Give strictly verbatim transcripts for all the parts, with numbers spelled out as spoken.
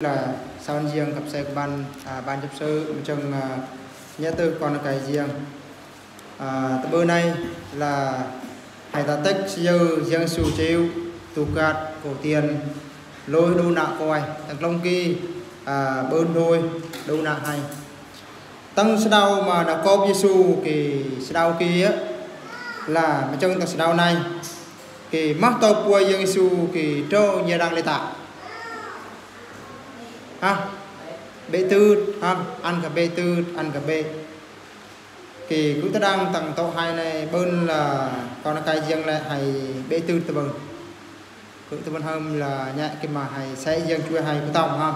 Lah, saun jiăng cặp xe của ban, à, ban chấp sự, mơčăng, à, nhớ từ con cái jiăng. À, tơ bơ nai lah hai ta tếch sư yơ jiăng su chiu, tu kat, cổ tiên, lối đu nạ quay, tăng klong ki, à, bơn thôi, đu nạ hai. Tăng sđau mă nă kôp Yêsu kơ sđau ki á, lah mơčăng tăng sđau nai. Kơ mă tâu pua jiăng Yêsu kơ trô nhia đang lê ta. Ha? Bê tưt, ha? Ăn kơ bê tưt, ăn kơ bê. Kơ kŭ ta đang tăng tâu hai nai bơn lah con cái jiăng lĕ hai bê tưt tơ bơn. Kŭ tơ bơn hâm lah nhă kơ mă hai sĕ jiăng chuai hai ku tông ha.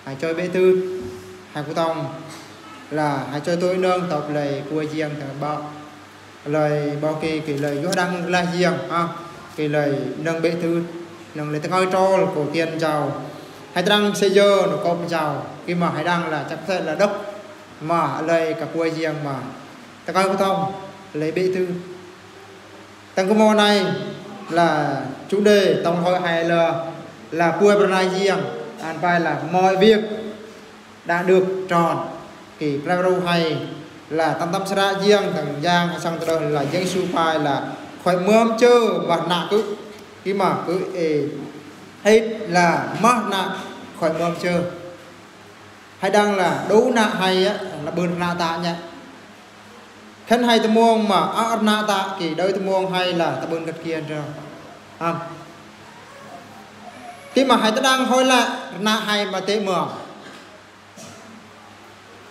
Hai chuai bê tưt, hai ku tông. Lah hai chuai tôi nơng tâu lơi pua jiăng tăng bă. Lơi bă kơ, kơ lơi yua đang lah jiăng ha. Kơ lơi nơng bê tưt, nơng lơi tơngơi trôl, cô tiên chào. Hai ta đang xe yơ, nă kôp chào. Kơ mă hai đang lah chắc sẽ là đốc. Mă lơi kơ pua jiăng mă. Tơngơi ku tông, lơi bê tưt. Tăng kơ mơ nai lah chủ đề tổng hội hai là, là pua bơnai jiăng, ăn pai là mọi việc đã được trọn. Kơ pla ru hai là tăng tâm sra jiăng, tăng jang, sang tơ đơ là jiăng su pai là khỏi mơm chơ mă nă kŭ. Kơ mă kŭ ê, hết là mă nă khỏi mơm chơ. Hai đang là đu nạ hai á, là bơn nạ ta nhé. Khân hai tơ mông mă ăt nă ta kơ đơi tơ mông hai lah tơ bơn găt kiên rơ. Am. Kơ mă hai ta đang hơi lah nă hai mă tê mơm.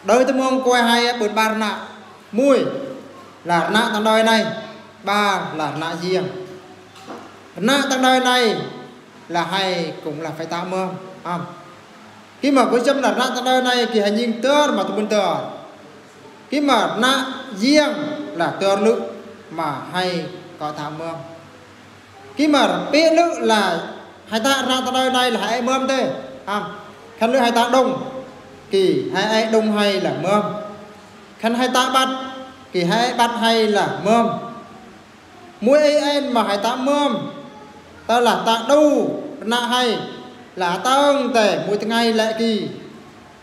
Đơi tơ mông kuai hai á bơn bar nă. Mui lah nă tăng đơi nai. Bar lah nă jiăng. Nă tăng đơi nai. Lah hai kŭng lah phải ta mơm. Am. Kơ mă kŭ chăm lah nă tăng đơi nai kơ hai nhing tơr mă tơ bơn tơr. Kơ mă nă jiăng lah tơr lŭ mă hai kơ ta mơm. Kơ mă pê lŭ lah hai ta nă tăng đơi nai lah hai mơm tê. Am. Khân lŭ hai ta đông. Kơ hai ai đông hai lah mơm. Khân hai ta băt. Kơ hai ai băt hai lah mơm. Mui ê en mă hai ta mơm. Tơ lah ta đu nă hai. Lah tơng tê mui tơngai lĕ kơ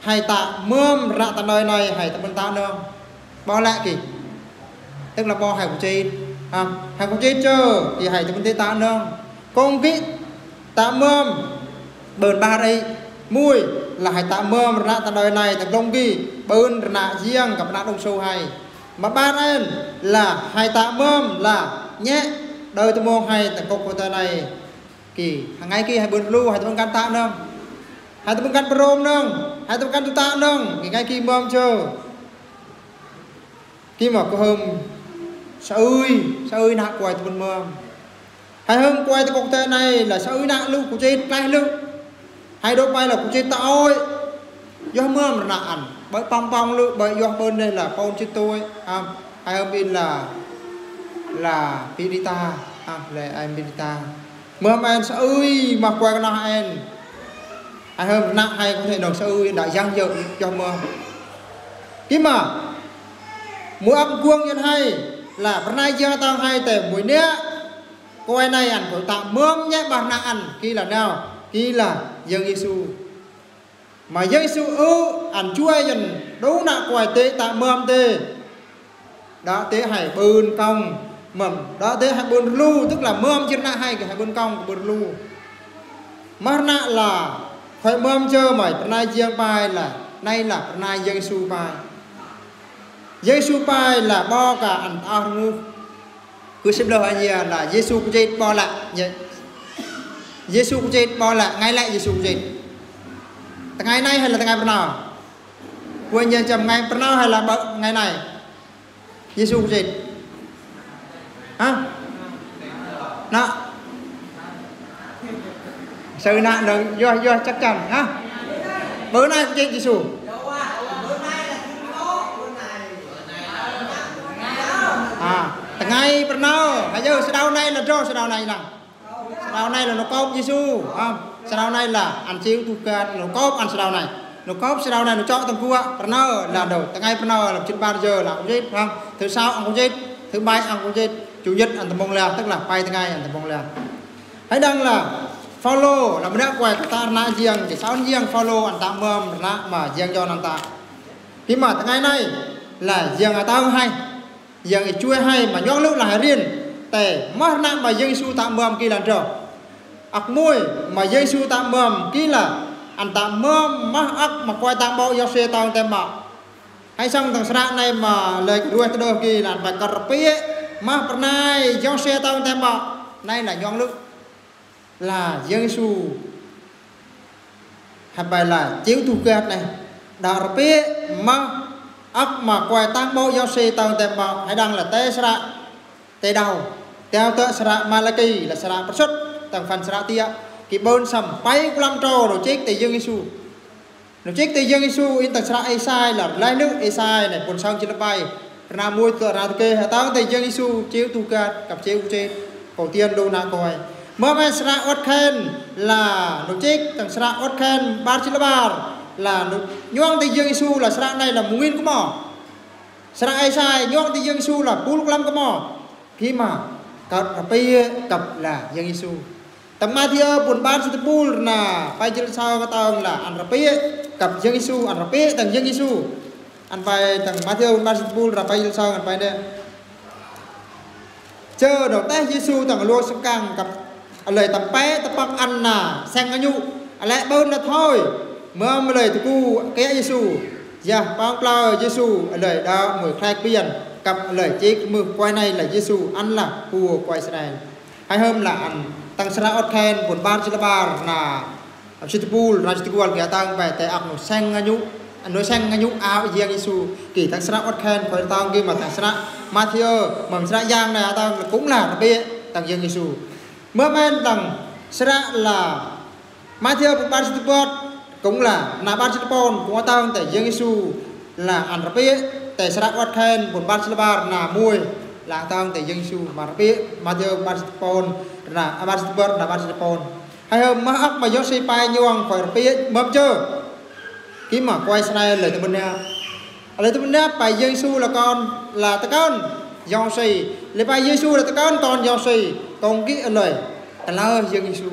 hai ta mơm nă tăng đơi nai hai ta bơn ta nơng. Bơ lĕ kơ. Tức là bơ hai kŭ chết. Ha, hai kŭ chết chơ kơ hai ta bơn tê ta nơng. Kông kơ ta mơm bơn bar ê. Mui lah hai ta mơm nă tăng đơi nai tăng klong ki. Bơn nă jiăng kơ nă đông su hai. Mă bar en lah hai ta mơm lah nhĕ đơi tơ mông hai tăng kŭk kơ ta nai. Kơ, hăng ngai kơ hai bơn lu, hai ta bơn kan ta nơng. Hai ta bơn kan pơrôm nơng, hai ta bơn kan tu ta nơng, kơ ngai kơ mơm chơ. Kơ mă kŭ hâm, sa ơi, sa ơi nă kuai ta bơn mơm. Hai hâm kuai ta kŭk ta nai, lah sa ơi nă lu, kŭ chết, klaih lu. Hai đô pai lah kŭ chết ta ơi. Yua mơm nă ăn. Bai păng păng lŭ, bai yua bơn nai lah pôn chit tui. Am, hai hâm in lah, lah pit ri ta. Am, lĕ ai pit ri ta. Mơm en sa ơi, mă kuai kơ nă en. Hai hâm nă hai kŭ thê nơng sa ơi, đă yang yơ, yua mơm. Kơ mă. Mui ăp guông yơn hai, lah bơnai jiăng tăng hai tê mui nĕ. Kuai nai ăn kŭ ta mơm nhĕ bar nă ăn, kơ lah nao, kơ lah jiăng Yêsu. Mă Yêsu ư ăn chuai yơn đu nă kuai tê ta mơm tê. Đă tê hai bơn kông mơm. Đă tê hai bơn lu, tức là mơm jêr nă hai kơ hai bơn kông kơ bơn lu. Mă nă lah, khỏi mơm chơ mă, bơnai jiăng pai lah, nai lah, bơnai Yêsu pai. Yêsu pai lah, bơ kơ ăn ta rngu. Kŭ sĭp lơ hơ nhia lah Yêsu kŭ chết bơ lă. Yêsu kŭ chết bơ lă, ngai lĕ Yêsu kŭ chết. Tơngai nai hai lah tơngai pơnao. Kŭ nhia chăm ngai pơnao hai lah bơ ngai nai. Yêsu kŭ chết. Ha? Nă. Sa ơi nă nơng, yua, yua chắc chắn, ha? Bơ nai kŭ chết Yêsu. À, tơngai pơnao, hai yơ, sđau nai lah dro, sđau nai lah. Sđau nai lah nă kôp Yêsu, ha? Sđau nai lah, ăn chiu tu kat, nă kôp ăn sđau nai. Nă kôp sđau nai, nă chok tơng kuă, pơnao, lah dro, tơngai pơnao, lah chit bar yơ, lah kŭ chết, ha? Thứ sáu ăn kŭ chết, thứ bảy ăn kŭ chết, chủ nhật ăn tơ mông lah, tức là pai tơngai ăn tơ mông lah. Hai đang lah, Phao-lô, lăm rơnăk kuai kơ ta rơnăk jing, jing sơ̆ jing Phao-lô ăn ta mơm rơnăk mă jing Yôhan ăn ta. Ki mă tơngai nai, lah jing ataong hai, jing ichue hai, mă nhŏng lŭk lah hai rin. Tơ, mă rơnăk mă Yang Yêsu ta mơm ki lăn tro. Ăk mui, mă Yang Yêsu ta mơm ki lah, ăn ta mơm mă ăk mă kuai tang ƀô̆ Yôsê ataong tơmă. Hai sŏng tang sră nai mă lơi kơ ruai tơdơh ki lah ăn bai kơ rơpê, mă pơnai Yôsê ataong tơmă. Nai lah nhŏng lŭk. Lah Yang Yêsu. Hai bai lah, chiu tuh gơ̆t nai. Đa rơpê, mă, ăk mă kuai tang ƀô̆ Yôsê ataong tơmă, hai đăng lah tơ sră, tơ đao. Tơ tơ sră Malaki, lah sră pơsut, tang phăn sră tiă. Ki ƀon săm, pai kulam tro, rô chik tơ Yang Yêsu. Nơ̆ chik tơ Yang Yêsu in tang sră Êsai lah, lai lŭk Êsai nai, pŭn sŏng jĭt lơpai. Rơnăk mui tơ rơnăk tơkê, ataong tơ Yang Yêsu, chiu tuh gơ̆t, kăp chiu chit. Kâo tiên đô nă kuai. Mơm sră ŭt khen lah, nơ̆ chik tang sră ŭt khen, ƀar jĭt lơƀar. Lah nơ̆, nhŏng tơ Yang Yêsu lah sră nai lah mơngin kơmâo. Sră Êsai, nhŏng tơ Yang Yêsu lah, bul kulam kơmâo. Ki mă, kăp rơpê, kăp lah Yang Yêsu. Tang Mathiơ pŭn ƀar jĭt tơpul rơnăk pai jĭt sơ̆ kơtang lah ăn rơpê, kăp Yang Yêsu ăn rơpê tang Yang Yêsu. Ăn pai tang Mathiơ pŭn ƀar jĭt tơpul rơnăk pai jĭt sơ̆ ăn pai nai. Chơ dŏng teh Yêsu tang luă sơkăng kăp, lơi tăm pe tơpăk ăn nă, seng ngă ñu, lĕ ƀon nă thoi, mơm lơi tơku kĕ Yêsu. Yah păng plơi Yêsu, lơi đa mui khlek pian, kăp lơi chik mưh kuai nai lah Yêsu ăn lah, pua kuai Israel. Hai hơm lah ăn, tang sră ŭt khen, pŭn ƀar jĭt lơƀar, rơnăk, ăp jĭt tơpul, rơnăk jĭt tơkual ki ataong pai tơ ăk nơ̆ seng ngă ñu, nơ̆ seng ngă ñu ao Yang Yêsu, ki tang sră ŭt khen, kuai ataong ki mă tang sră Mathiơ, mơm sră Yang nai ataong kŭng lah rơpê, tang Yang Yêsu. Mơm tang sră lah, Mathiơ pŭn ƀar jĭt tơpăt, kŭng lah, rơnăk ƀar jĭt tơpon, kŭng ataong tơ Yang Yêsu, lah ăn rơpê, tơ sră ŭt khen, pŭn ƀar jĭt lơƀar, rơnăk mui, lah ataong tơ Yang Yêsu, mă rơpê, Mathiơ pŭn ƀar jĭt tơpon, rơnăk, ƀar jĭt tơpăt, rơnăk ƀar jĭt tơpon. Hai hơm mă ăk mă Yôsê pai nhŏng, kuai rơpê, mơm chơ. Ki mă kuai Israel lơi tơmơnap. Lơi tơmơnap pai Yang Yêsu lah kon, lah tơkon Yôsê. Lơi pai Yêsu lah tơkon kon Yôsê. Kông ki lơi. Tơlơi Yang Yêsu.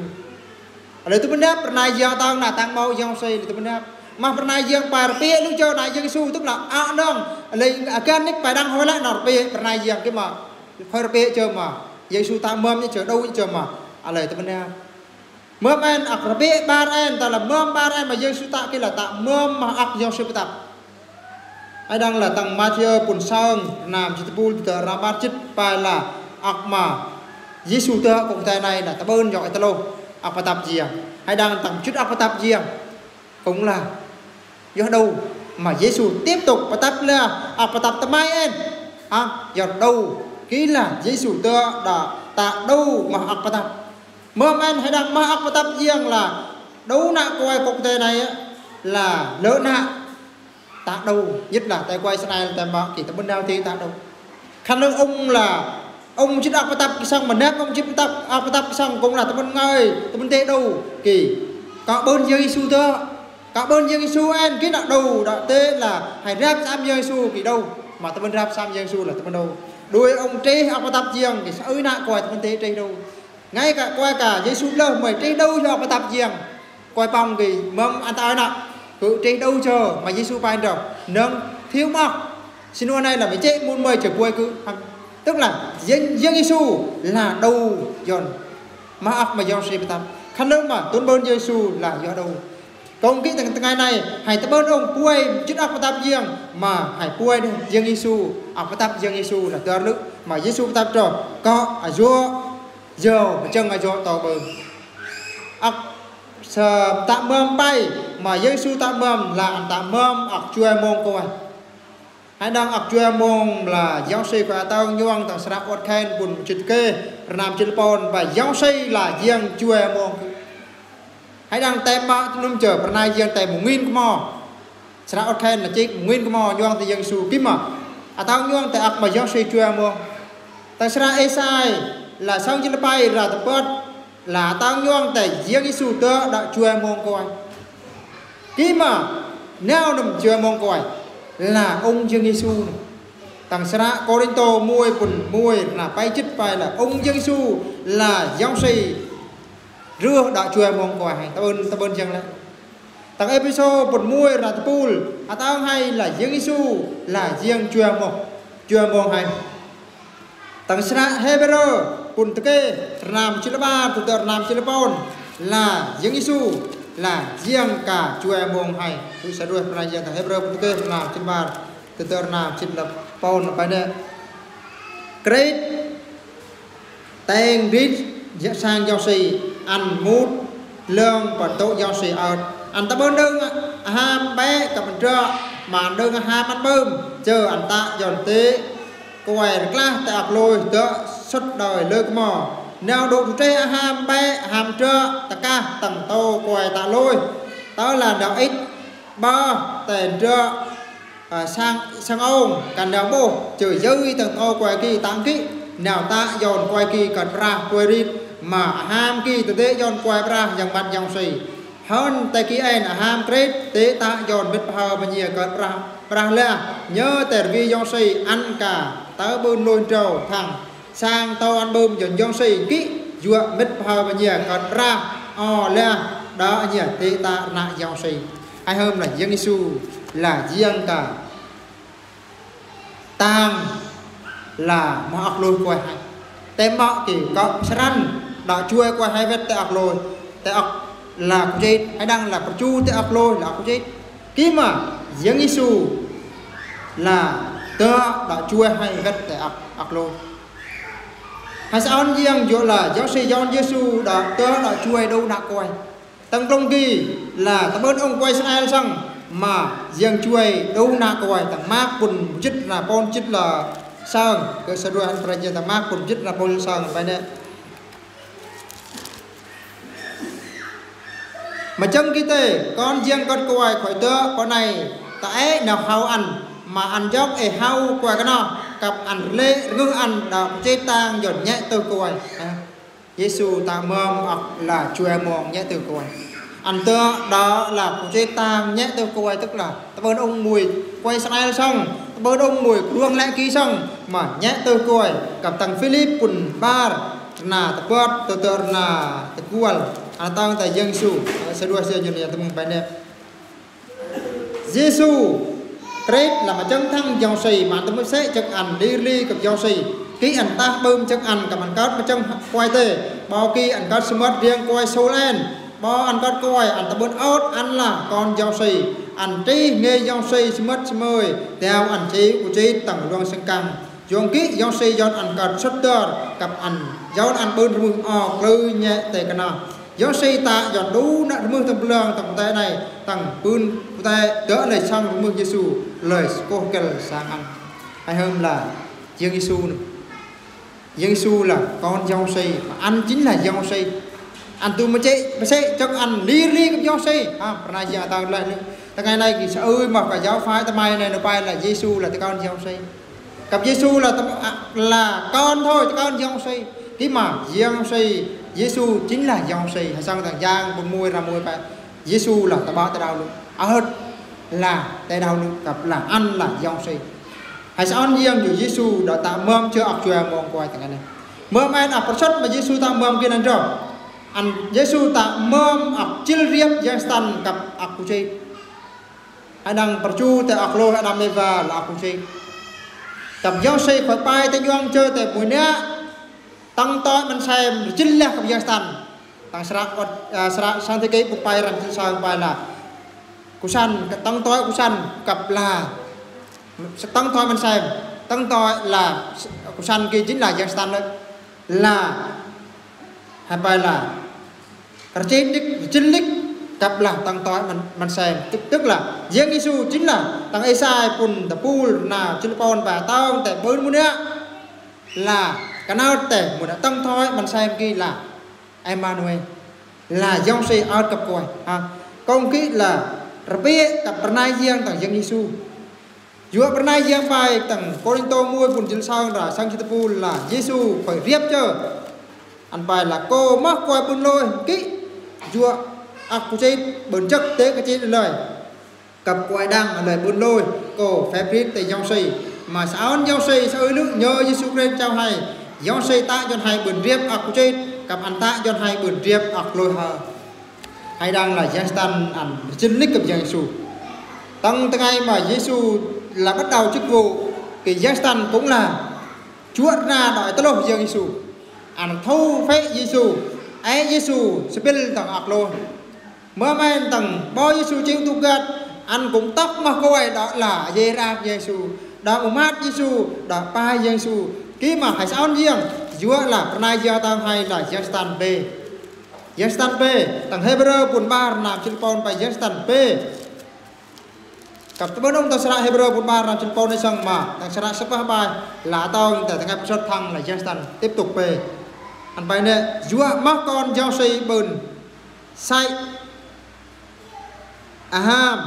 Lơi tơmơnap pơrnai Yang ataong nă tang ƀô̆ Yôsê lơi tơmơnap. Mă pơrnai Yang pai rơpê lŭ chơ nă Yang Yêsu tŭk lah a nong. Lơi akan nik pai đăng hoi lah nă rơpê pơrnai Yang ki mă. Hoi rơpê chơ mă. Yang Yêsu ta mơm ni chơ đô ni chơ mă. Lơi tơmơnap. Mơm en ăk rơbê̆ ƀar en, tơdah mơm ƀar en mă Yêsu tă ki lah tă mơm mă ăk Yôsê pơtăp. Ai đăng lah tang Mathiơ pŭn song, rơnam jĭt tơpul tơdơi rơnam ƀar jĭt pai lah ăk mă Yêsu tơ̆ kông tơ nai lah tơƀơn yong ai tơlôh ăk pơtăp jiăng. Ai đăng tang jĭt ăk pơtăp jiăng. Kông lah. Yua đô mă Yêsu tiếp tục pơtăp lah ăk pơtăp tơmai en. Ha, yua đô ki lah Yêsu tơ̆ đa tă đô mă ăk pơtăp. Mơm en hơđăp mă ăk pơtăp jiăng lah đô nă kơwai kông tơ nai lah lơ nă tă đô, nhất là tơ kơwai Israel tơ mă ki tơmơ̆n nao tơ tă đô. Khăn lơ ung lah ung jĭt ăk pơtăp ki song mơnep ung jĭt pơtăp ăk pơtăp ki song kông lah tơmơ̆n ngơi tơmơ̆n tơ đô ki. Kơ ƀơn Yêsu tơ̆, kơ ƀơn Yêsu en ki nă đô đa tơ lah hai rap sam Yêsu ki đô. Mă tơmơ̆n rap sam Yêsu lah tơmơ̆n đô. Đuaĭ ung treh ăk pơtăp jiăng ki sa ơi nă kơwai tơmơ̆n tơ treh đô. Ngay cả kơwai kơ Yêsu lơ mơi treh đô yua pơtăp jiăng. Kơwai păng ki mơm ăn ta ơi nă. Kơ treh đô yua mă Yêsu pai đơ̆ng. Nơ̆ng thiu mă. Sĭn nua nai lah mă chĕ mŭn mơi chĕ puai kơ. Tức là Yang, Yang Yêsu là đô yua. Mă ăk mă Yôsê pơtăp. Khăn lơ mă tŭn ƀơn Yêsu lah yua đô. Kông ki tơng tơngai nai, hai tơƀơn ung puai, jĭt ăk pơtăp jiăng, mă hai puai đe, Yang Yêsu, ăk pơtăp Yang Yêsu, lah tơr lư̆, mă Yêsu pơtăp tro, kơ, a yua, yua, mă jăng a yua tơ ƀơn. Ăk, sa, tă mơm pai, mă Yêsu tă mơm, lah ăn tă mơm, ăk jua mông kơwai. Hai đăng ăk jua mông lah Yôsê kơwai ataong nhŏng tang sră ŭt khen pŭn jĭt kơ, rơnam jĭt pôn, ƀa Yôsê lah jiăng jua mông. Hai đăng tơ mă tơnŭm jơ, pơrnai jiăng tơ mơngin kơmâo. Sră ŭt khen lah jik mơngin kơmâo nhŏng tơ Yang Yêsu ki mă. Ataong nhŏng tơ ăk mă Yôsê jua mông. Tang sră Êsai, lah song jĭt lơ pai ră tơpăt. Lah ataong nhŏng tơ Yang Yêsu tơ̆ đa jua mông kơwai. Ki mă, nao nơ̆m jua mông kơwai. Lah ung Yang Yêsu nơ̆m. Tang sră Kôrintô mui pŭn mui, rơnam pai jĭt pai lah ung Yang Yêsu, lah Yôsê. Rưh đa jue mông Kôranh hai. Tơbơn, tơbơn jang lĕ. Tang Êphêsô bơ̆n muôi ră tơpul, atong hai lah Yang Yêsu lah Yang jue mông, jue mông hai. Tang sơnă Hêbrơ bơ̆n tơkê, rơnam jilbăt, tơdơi rơnam jilbăt pon, lah Yang Yêsu lah Yang ka jue mông hai. Tui sa đuaĭ pran Yang tang Hêbrơ bơ̆n tơkê, rơnam jilbăt, tơdơi rơnam jilbăt pon, pai nĕ. Krit teng rit, jă sang jong si, ăn mut lơng pơtŭ jong si ơt. Ăn tơbơn đơ̆ng ham bĕ kăp ăn trŏ, mă đơ̆ng ham ăn bơm, jơ ăn tă yon tê Kôranh rơklah tơ ăk lôi, tơ sut đơi lơ kơmo. Nao đŭ tŭ treh ham bĕ, ham trŏ, tơkah tang tơ Kôranh tă lôi. Tơ lah nao ĭt bơ, tê ăn trŏ, a, sang, sang ong, kăn nao ƀuh, jơ yơi tang tơ Kôranh ki, tang ki, nao tă yon Kôranh ki kơt prah Kôranh rit, mă ham ki tơdơi yon Kôranh prah yang ƀăn jong si. Hơn tê ki en, a, ham krit, tê tă yon mĭt pơhơ mơñia kơt prah, prah lah, nhơ tê rơwi jong si, ăn ka, tơ bơ̆n lôi trâu, thăng sang tơ ăn bơm yon jong si, ki, yua mĭt pơhơ mơñia kơt prah, o lah, đa ñia tê tă rơnă jong si. Hai hôm lah Yang Yêsu lah Yang ka tang lah mă ăk lôi Kôranh hai. Tê mă ki kơ sơrăn đa jue Kôranh hai wĕt tơ ăk lôi, tơ ăk lah kơjăt, hai đăng lah pơchu tơ ăk lôi lah kơjăt. Ki mă Yang Yêsu lah tơ đa jue hai wĕt tơ ăk, ăk lôi. Hai sa ôn Yang yua lah, Yang si Yang Yêsu đa tơ đa jue đu nă Kôranh. Tang klong ki lah tơbơn ung Kôranh sơng el sơng, mă Yang jue đu nă Kôranh tang Mác bơ̆n jĭt rơnam pon jĭt lah sơng, kơ sa đuaĭ ăn pran Yang tang Mác bơ̆n jĭt rơnam pon jĭt sơng, pai nĕ. Mơčang ki tê, kon Yang kơt Kôranh khỏi tơ, kon ai, ta ê nao hao ăn, mă ăn jŏk ê hao Kôranh kơnơh, kăp ăn rơlê̆ rơngưh ăn đa pơjĭt tang yon ñĕ tơ Kôranh. Ha. Yêsu tă mơm ăk lah jue mông ñĕ tơ Kôranh. Ăn tơ đa lah pơjĭt tang ñĕ tơ Kôranh tức là tơbơn ung mui Kôranh sơng el sơng, tơbơn ung mui kruang lĕ ki sơng, mă ñĕ tơ Kôranh, kăp tang Philip bơ̆n ƀar, rơnă tơpăt, tơdơi rơnă tơkual, ăn tang tơ Yang Yêsu, sa đuaĭ si ñu nia tơmơ̆ng pai nĕ. Yêsu Krist lah mơčang thăng jong si, mă tơmơ̆ sĕ jăk ăn lir li kăp jong si. Ki ăn tah bơm jăk ăn kăp ăn kơt mơčang Kôranh tê. Ƀu ki ăn kơt sơmơ̆t riêng Kôranh Sôl en. Ƀu ăn kơt Kôranh ăn tơbơn ôt ăn lah kon jong si. Ăn trih nge jong si sơmơ̆t sơmơi. Teo ăn chịu kơjăt tang luang sơng kăng. Yong ki jong si yon ăn kơt sut dơr kăp ăn yon ăn bơ̆n rơmưh o klư ñĕ tê kơnơh. Yong si tă yon đu nă rơmưh tang pơlong tang pơtê anai, tang bơ̆n pơtê dŏ lơi sơng rơmưh Yêsu, lơi kôh kĕl sang ăn. Hai hôm lah Yang Yêsu nă. Yang Yêsu lah kon jong si, mă ăn chính là jong si. Ăn tơmơ̆ sĕ, mơ̆ sĕ jăk ăn lir li kăp jong si. Ha, pran Yang ta lah nă. Tang ai nai ki sa ơi mă kơ giáo phái tơmai nai nao pai lah Yêsu lah tơ kon jong si. Kăp Yêsu lah tơm-, a, lah kon thôi, tơ kon jong si. Ki mă, jong si, Yêsu chính là jong si. Hai sơng tang Yang bơ̆n mui ră mui pai. Yêsu lah tơƀă tơ đao luk. Ơt lah tơ đao luk, kăp lah ăn lah jong si. Hai sa ôn Yang yua Yêsu đa tă mơm jơ ăk jue mông Kôranh tang anai. Mơm en ăk pơrsăt mă Yêsu tă mơm ki năn jơ. Ăn Yêsu tă mơm ăk jil riăp yang Satan kăp ăk kơjăt. Hai đăng pơrchu tơ ăk lôi Ađam Êwa lah ăk kơjăt. Kăp jong si khỏi pai tơ juăng jơ tơ mui nă. Tŏng tơi măn sem rơjĭl lah kăp yang Satan. Tang sră ôt, a, sră sang tơ kơ buk pai răm jĭl sơng pai lah. Kơsăn, tŏng tơi kơsăn kăp lah. Tŏng tơi măn sem. Tŏng tơi lah kơsăn ki chính là yang Satan lah. Lah. Hai pai lah. Rơjĭl lik, rơjĭl lik, kăp lah tŏng tơi măn, măn sem. Tức, tức là Yang Yêsu chính là tang Êsai bơ̆n tơpul rơnau jĭl pon ƀă tŏng tơ bơ̆n mui nă. Lah, kơnơ̆ng tơ mui nă tŏng tơi măn sem ki lah Emmanuel. Lah jong si ơt kăp Kôranh. Ha. Kông ki lah rơbê̆ kăp pran Yang tang Yang Yêsu. Yua pran Yang pai tang Kôrintô mui bơ̆n jĭl sơng ră sơng jĭt tơpul lah Yêsu pai riăp jơ. Ăn pai lah kơ mă Kôranh bơ̆n lôi ki. Yua ăk kơjăt bơ̆n jăk tê kơjăt lơi. Kăp Kôranh đăng lơi bơ̆n lôi kơ phép rit tơ jong si. Mă sa ôn jong si sa ơi lư̆ nhơ Yêsu Krist chao hai. Jong si tă yon hai bơ̆n riăp ăk kơjăt. Cắp ăn ta dơn hai bươn điệp ăk lôi hơ. Hai đang là Yang Satan ăn chân nik cắp Yang Yêsu. Tăng tơngai mà Yêsu là bắt đầu chức vụ kì Yang Satan cũng là chuă na đòi tơlôh Yang Yêsu. Ăn thâu phế Yêsu, é Yêsu sơpil tăng ăk lôi. Mơm ăn tăng bơ Yêsu chịu tŭ găt, ăn cũng tŏk mă kôi đă là dê rang Yêsu, đă mơmat Yêsu, đă pai Yêsu. Ký mà hai saôn Yang, yua là pơna Yang tăng hai là Yang Satan bê. Yang Satan bê, tăng Hêbrơ bun bar năm chil pôn pai Yang Satan bê. Cắp tơbơ̆n ung tăng sơra Hêbrơ bun bar năm chil pôn nê săng mà, tăng sơra sơpah bai, là tăng tăng tăng ngăp sơt thăng là Yang Satan tiếp tục bê. Ăn pai nê, yua mă kon Yang Satan bươn sai Abraham.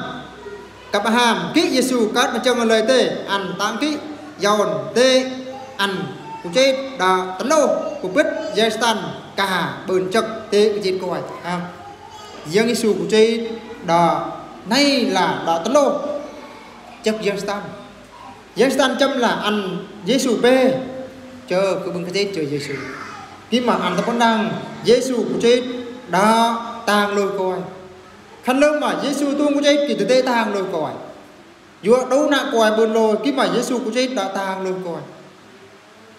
Cắp Abraham, ký Yêsu cát mă chăng lơi tê, ăn tăng ký, yaun tê, ăn, ku chết đă tơlôh, ku bit Yang Satan, kah, bươn chăk tê, ku chết kôi. Ha. Yang Yêsu ku chết đă, nay là đă tơlôh, chăk Yang Satan. Yang Satan chăm là ăn Yêsu bê, chơ kơ bươn kơ chết chơ Yêsu. Ký mà ăn ta pôn đang, Yêsu ku chết đă tang lôi kôi. Khăn lơm mà Yêsu tŭng ku chết kì tơ tê tang lôi kôi. Yua đô na kôi bươn lôi, ký mà Yêsu ku chết đă tang lôi kôi.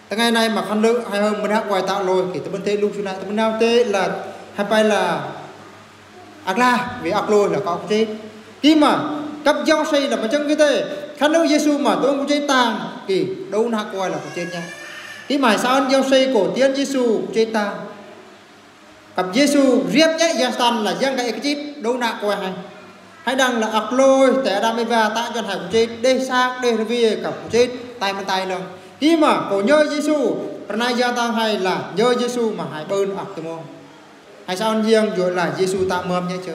Tơngai nai mà khăn lơm hai hơm mơnă kôi ta lôi, kì tơ bươn tê lŭk su na, tơ bươn nao tê là, hai pai là, ăk lah, vì ăk lôi là kơ ku chết. Ký mà, cắp Yang Satan là mă chăng ký tê, khăn lơm Yêsu mà tŭng ku chết tang, kì, đô na kôi là ku chết nhé. Ký mà saôn Yang Satan kô tiên Yêsu ku chết tang. Cắp Yêsu riêp nhé Yang Satan là Yang kơ ê kơ chết, đô na kôi hai. Hai đang là ăk lôi, tê Ađam Êva ta dơn hai ku chết, đê săk, đê rơvê, cắp ku chết, tai mơtai lăng. Ký mà, kô nhơ Yêsu, pơna Yang tăng hai là, nhơ Yêsu mà hai bươn ăk tơ mông. Hai saôn Yang yua là Yêsu ta mơm nhé chơ.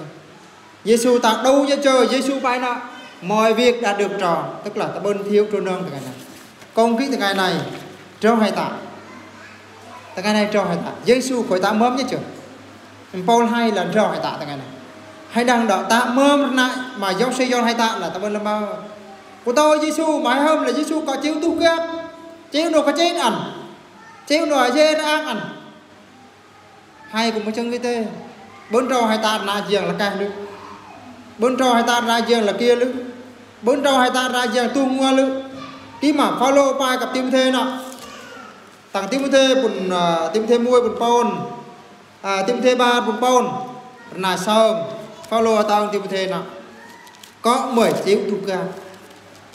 Yêsu ta đô nhé chơ, Yêsu pai nă, mọi việc đã được trọn, tức là ta bươn thiêu trô nơng tơngai nă. Kông ký tơngai nai, trô hai ta. Tơngai nai trô hai ta. Yêsu khôi ta mơm nhé chơ. Pôl hai là trô hai ta tơngai nai. Hai đang đă ta mơm nă, mà Yang Satan yơn hai ta là ta bươn lơm bơ. Kô tô Yêsu, mà hai hơm là Yêsu kơ chịu tŭ găt. Chịu nô kơ chết ăn. Chịu nô dê rang ăn. Hai kô mă chăng ký tê. Bươn trô hai ta ră nă Yang là kah lư̆. Bươn trô hai ta ră nă Yang là kia lư̆. Bươn trô hai ta ră nă Yang tŭ ngua lư̆. Ký mà Phao-lô pai cắp Timôthê nă. Tăng Timôthê bươn, à, Timôthê muai bươn pôn. À, Timôthê bar bươn pôn. Ră nă sơng. Phao-lô tăng Timôthê nă. Kơ mơi chịu tŭ găt.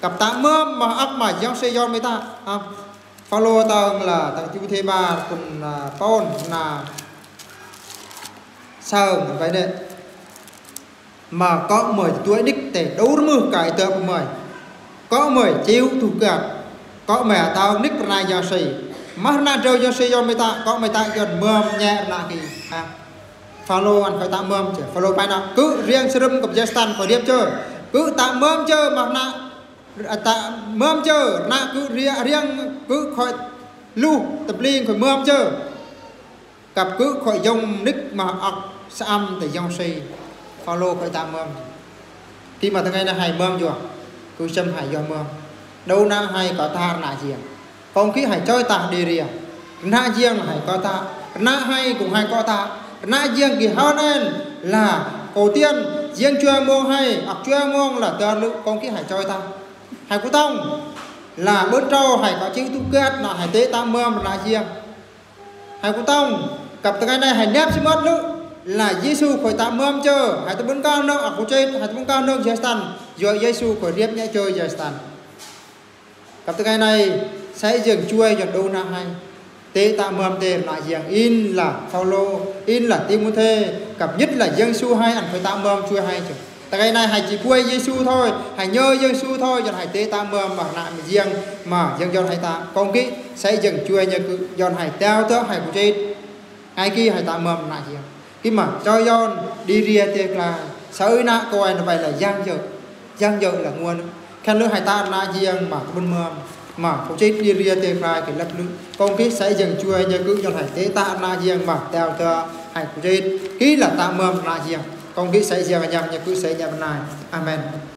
Cắp ta mơm mă ăk mă Yang Satan yơn mơi ta. Ha. Phao-lô tăng là tăng Timôthê bar bươn, à, pôn nă sơng pai nê. Mă kơ mơi tui nik tê đô rơmưh kơ ê tơ pơ mơi. Kơ mơi chịu tŭ găt. Kơ mơi tăng nik pơna Yang Satan. Mă ră nă trô Yang Satan yơn mơi ta, kơ mơi ta yơn mơm nhé ră nă ký. Ha. Phao-lô ăn khôi ta mơm chơ. Phao-lô pai nă, kư̆ riêng sơrưm cắp Yang Satan khôi điêp chơ. Kư̆ ta mơm chơ, mă nă, ta mơm chơ, nă kư̆ ria-, riêng kư̆ khôi luh, tơbling khôi mơm chơ. Cắp kư̆ khôi yông nik mă ăk sơăm tơ Yang Satan. Phao-lô khôi ta mơm. Ký mà tơngai nai hai mơm yua. Kư̆ chăm hai yua mơm. Đô na hai kơ ta ră nă Yang. Kông ký hai choi ta đi ria. Ră nă Yang hai kơ ta. Ră nă hai kông hai kơ ta. Ră nă Yang ký hao nen là kô tiên. Yang chuai mông hai. Ăk chuai mông là tơr lư̆ kông ký hai choi ta. Hai kô tông. Là bươn trô hai kơ chịu tŭ găt nă hai tê ta mơm ră nă Yang. Hai kô tông, cắp tơngai nai hai nep si mơt lư̆, là Yêsu khôi ta mơm chơ, hai ta bươn kơ nơng ăk ku chết, hai ta bươn kơ nơng Yang Satan, yua Yêsu khôi riêp nhé chơ Yang Satan. Cắp tơngai nai, Satan Yang chuai yơn đô na hai. Tê ta mơm tê ră nă Yang in là Phao-lô, in là Timôthê, cắp nhất là Yang Yêsu hai ăn khôi ta mơm chuai hai chơ. Tơngai nai hai či kuai Yêsu thôi, hai nhơ Yêsu thôi, yơn hai tê ta mơm mă ră nă mơi Yang, mă Yang yơn hai ta. Kông ký, Satan Yang chuai nhơ kư̆, yơn hai teo tơ hai ku chết. Hai ký hai ta mơm ră nă Yang. Ký mă, choi yơn, đi ria tê klai. Sơ ư nă kôi nă pai là Yang yơn. Yang yơn là nguồn. Khăn lư̆ hai ta ră nă Yang mă kơ bươn mơm. Mă, ku chết đi ria tê klai kơ lăp lư̆. Kông ký Satan Yang chuai nhơ kư̆ yơn hai tê ta ră nă Yang mă teo tơ hai ku chết. Ký là ta mơm ră nă Yang. Kông ký Satan Yang nhăm nhơ kư̆ Satan nhăm nai. Amen.